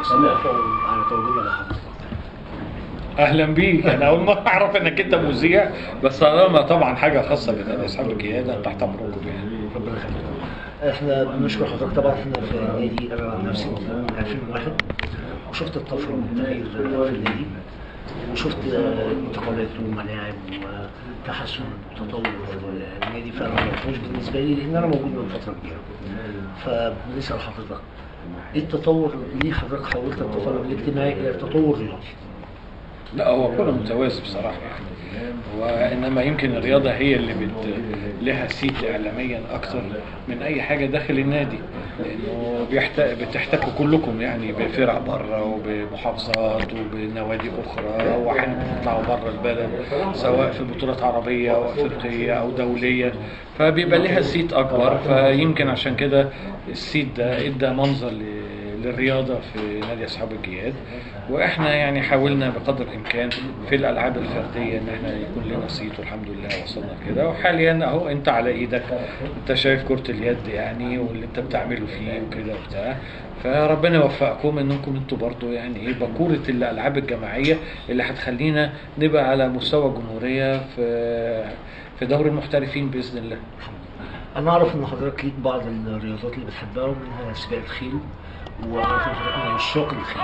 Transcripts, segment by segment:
الاستضافة وعلى تواجدنا مع حضرتك. اهلا بيك. انا اول مرة اعرف انك انت مذيع، بس طالما طبعا حاجة خاصة بنادي اصحاب الجياد انا تحت امركم يعني. ربنا يخليك. احنا بنشكر حضرتك. طبعا احنا في النادي، انا عن نفسي من 2001 وشفت الطفرة والتغيير في النادي، وشفت انتقالات وملاعب وتحسن وتطور في النادي، فانا مفهوش بالنسبة لي لان انا موجود من فترة كبيرة. فبنسال حضرتك ايه التطور، ليه حضرتك حولت التطور الاجتماعي الى تطور رياضي؟ لا هو كله متوازي بصراحة يعني، وانما يمكن الرياضة هي اللي لها صيت اعلاميا اكتر من اي حاجة داخل النادي، لانه بتحتكوا كلكم يعني بفرق بره وبمحافظات وبنوادي اخرى، واحيانا بتطلعوا بره البلد سواء في بطولات عربية او افريقية او دولية، فبيبقى لها صيت اكبر. فيمكن عشان كده الصيت ده ادى منظر للرياضة في نادي اصحاب الجياد، واحنا يعني حاولنا بقدر الامكان في الالعاب الفردية ان احنا يكون لنا صيت، والحمد لله وصلنا كده. وحاليا اهو انت على ايدك، انت شايف كره اليد يعني واللي انت بتعمله فيه وكده وبتاع، فربنا يوفقكم انكم انتوا برضو يعني ايه باكوره الالعاب الجماعية اللي هتخلينا نبقى على مستوى الجمهورية في دوري المحترفين باذن الله. انا اعرف ان حضرتك ليك بعض الرياضات اللي بتحبها ومنها سباق الخيل، وأعرف إن حضرتك من عشاق الخيل،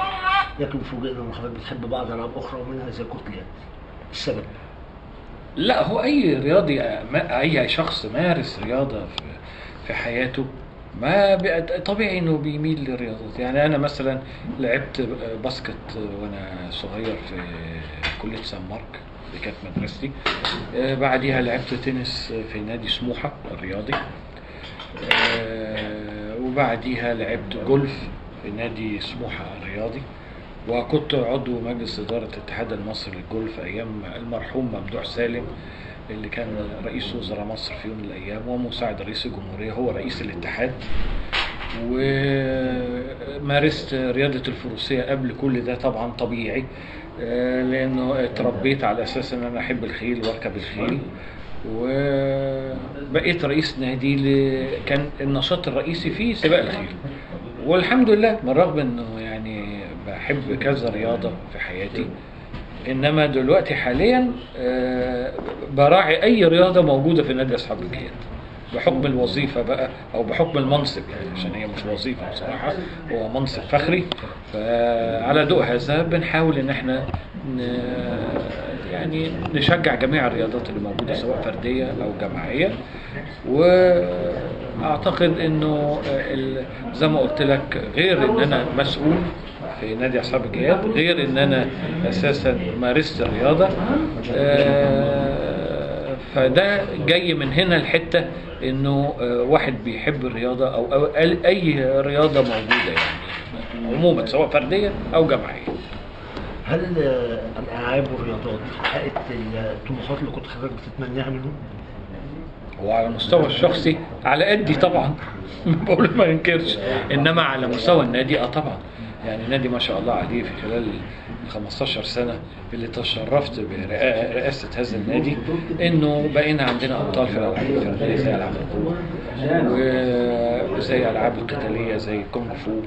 لكن فوجئنا إن حضرتك بتحب بعض ألعاب أخرى ومنها زي كرة اليد. السبب؟ لا هو أي رياضي، أي شخص مارس رياضة في حياته ما طبيعي إنه بيميل للرياضات. يعني أنا مثلا لعبت باسكت وأنا صغير في كلية سان مارك اللي كانت مدرستي، بعديها لعبت تنس في نادي سموحة الرياضي، وبعديها لعبت جولف في نادي سموحة الرياضي، وكنت عضو مجلس إدارة الاتحاد المصري للجولف أيام المرحوم ممدوح سالم اللي كان رئيس وزراء مصر في يوم من الأيام ومساعد رئيس الجمهورية، هو رئيس الاتحاد. ومارست رياضة الفروسية قبل كل ده طبعا طبيعي، لأنه اتربيت على أساس أن أنا أحب الخيل وأركب الخيل، وبقيت رئيس نادي كان النشاط الرئيسي فيه سباق الخيل. والحمد لله بالرغم انه يعني بحب كذا رياضة في حياتي، انما دلوقتي حاليا براعي اي رياضة موجودة في نادي اصحاب الجياد بحكم الوظيفة بقى او بحكم المنصب، يعني عشان هي مش وظيفة بصراحة، هو منصب فخري. فعلى ضوء هذا بنحاول ان احنا يعني نشجع جميع الرياضات اللي موجودة سواء فردية او جماعية. واعتقد انه زي ما قلت لك، غير ان انا مسؤول في نادي اصحاب الجياد، غير ان انا اساسا مارست الرياضة، فده جاي من هنا الحتة انه واحد بيحب الرياضة او اي رياضة موجودة يعني عموما سواء فردية او جماعية. هل الالعاب والرياضات حققت الطموحات اللي كنت حضرتك بتتمناها منهم؟ هو على المستوى الشخصي على قدي طبعا بقول ما انكرش، انما على مستوى النادي طبعا يعني النادي ما شاء الله عليه في خلال 15 سنة اللي تشرفت برئاسة هذا النادي انه بقينا عندنا ابطال في الالعاب الفردية زي العاب القوة وزي العاب القتالية زي الكونغ فو،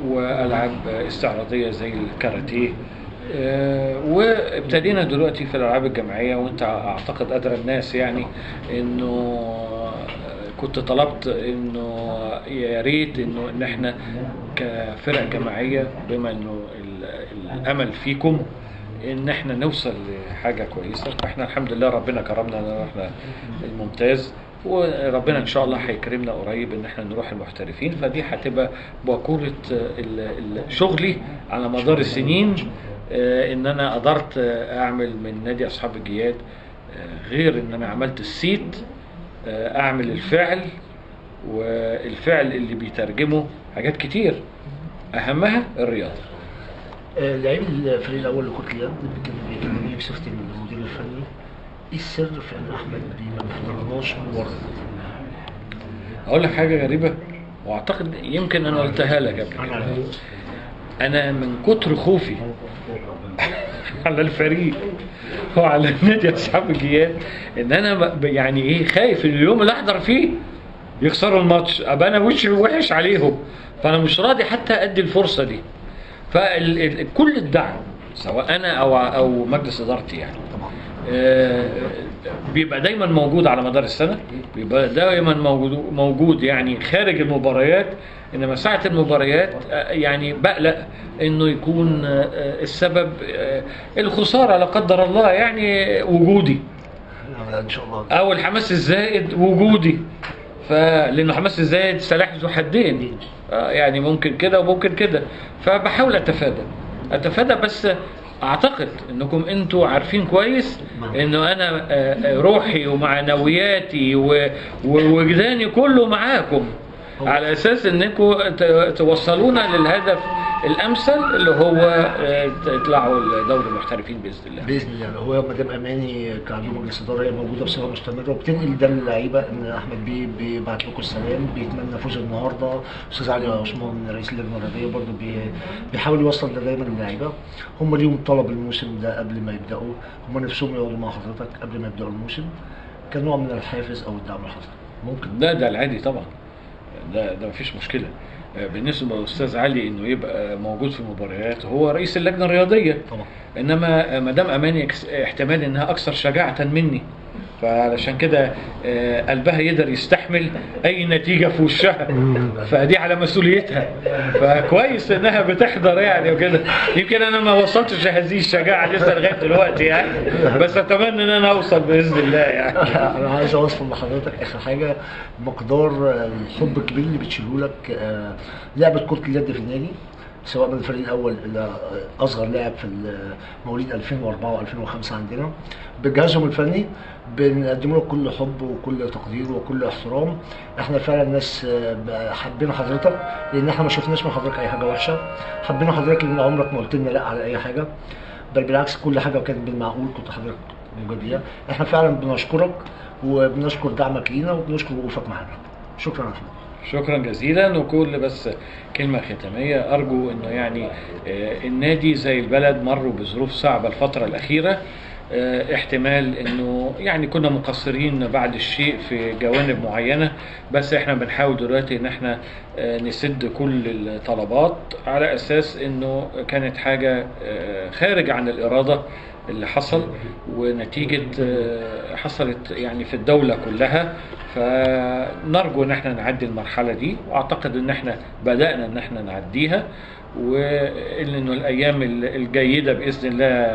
والعاب استعراضيه زي الكاراتيه، وابتدينا دلوقتي في الالعاب الجماعية. وانت اعتقد ادرى الناس يعني انه كنت طلبت انه يا ريت انه ان احنا كفرق جماعية بما انه الامل فيكم ان احنا نوصل لحاجة كويسة، فاحنا الحمد لله ربنا كرمنا ان احنا الممتاز، وربنا ان شاء الله هيكرمنا قريب ان احنا نروح المحترفين. فدي هتبقى باكوره شغلي على مدار السنين، ان انا قدرت اعمل من نادي اصحاب الجياد غير ان انا عملت السيت، اعمل الفعل، والفعل اللي بيترجمه حاجات كتير اهمها الرياضة. لعيب الفريق الاول لكرة اليد بيكلمني بصفتي المدير الفني، ايه السر في ان احمد ما بيحضرناش مورد؟ اقول لك حاجة غريبة واعتقد يمكن انا قلتها لك قبل كده. انا من كتر خوفي على الفريق وعلى النادي اصحاب الجياد ان انا يعني ايه خايف اليوم اللي احضر فيه يخسروا الماتش، ابقى انا وشي وحش عليهم. فانا مش راضي حتى ادي الفرصة دي. فكل الدعم سواء انا او مجلس ادارتي يعني طبعا بيبقى دايما موجود على مدار السنة، بيبقى دايما موجود يعني خارج المباريات. انما ساعة المباريات يعني بقلق انه يكون السبب الخسارة لا قدر الله، يعني وجودي ان شاء الله، او الحماس الزائد وجودي. فلانه حماس الزائد سلاح ذو حدين، يعني ممكن كده وممكن كده. فبحاول اتفادى، بس اعتقد انكم انتوا عارفين كويس انه انا روحي ومعنوياتي ووجداني كله معاكم، على اساس انكم توصلونا للهدف الامثل اللي هو تطلعوا دوري المحترفين باذن الله. باذن الله. هو مدام اماني كعضو مجلس ادارة هي موجودة بصفة مستمرة وبتنقل ده للعيبة، ان احمد بيه بيبعت لكم السلام، بيتمنى فوز النهارده. استاذ علي عثمان رئيس اللجنة الرياضية برضه بيحاول يوصل ده دايما للعيبة. هم ليهم طلب الموسم ده قبل ما يبداوا، هم نفسهم يقعدوا مع حضرتك قبل ما يبداوا الموسم كنوع من الحافز او الدعم لحضرتك. ممكن ده العادي طبعا، ده مفيش مشكلة. بالنسبة للاستاذ علي انه يبقى موجود في المباريات، هو رئيس اللجنة الرياضية طبعا. انما مدام اماني احتمال انها اكثر شجاعة مني، فعلشان كده قلبها يقدر يستحمل اي نتيجة في وشها، فدي على مسؤوليتها. فكويس انها بتحضر يعني وكده. يمكن انا ما وصلتش لهذه الشجاعة لسه لغاية دلوقتي يعني، بس اتمنى ان انا اوصل باذن الله يعني. انا عايز اوصل لحضرتك اخر حاجة، مقدار الحب الكبير اللي بتشيله لك لعبه كره اليد في النادي، سواء من الفريق الاول الى اصغر لاعب في مواليد 2004 و2005 عندنا، بجهازهم الفني بنقدم لك كل حب وكل تقدير وكل احترام. احنا فعلا ناس حبينا حضرتك لان احنا ما شفناش من حضرتك اي حاجة وحشة، حبينا حضرتك لان عمرك ما قلت لنا لا على اي حاجة، بل بالعكس كل حاجة كانت بالمعقول كنت حضرتك موجود ليها. احنا فعلا بنشكرك وبنشكر دعمك لينا وبنشكر وقوفك معانا. شكرا يا احمد. شكرا جزيلا. وكل بس كلمة ختامية، أرجو أنه يعني النادي زي البلد مروا بظروف صعبة الفترة الأخيرة، احتمال أنه يعني كنا مقصرين بعد الشيء في جوانب معينة، بس احنا بنحاول دلوقتي أن احنا نسد كل الطلبات على أساس أنه كانت حاجة خارج عن الإرادة اللي حصل، ونتيجة حصلت يعني في الدولة كلها. فنرجو ان احنا نعدي المرحلة دي، واعتقد ان احنا بدأنا ان احنا نعديها، وانه الايام الجيدة باذن الله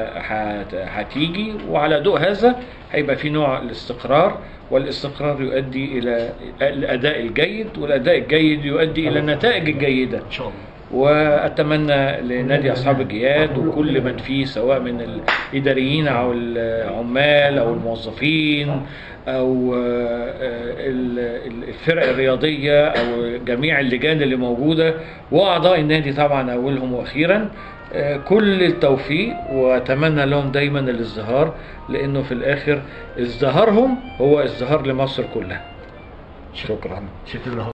هتيجي. وعلى ضوء هذا هيبقى في نوع الاستقرار، والاستقرار يؤدي الى الاداء الجيد، والاداء الجيد يؤدي الى النتائج الجيدة ان شاء الله. واتمنى لنادي اصحاب الجياد وكل من فيه، سواء من الاداريين او العمال او الموظفين او الفرق الرياضية او جميع اللجان اللي موجودة واعضاء النادي طبعا اولهم واخيرا، كل التوفيق، واتمنى لهم دايما الازدهار، لانه في الاخر ازدهارهم هو ازدهار لمصر كلها. شكرا. شكرا.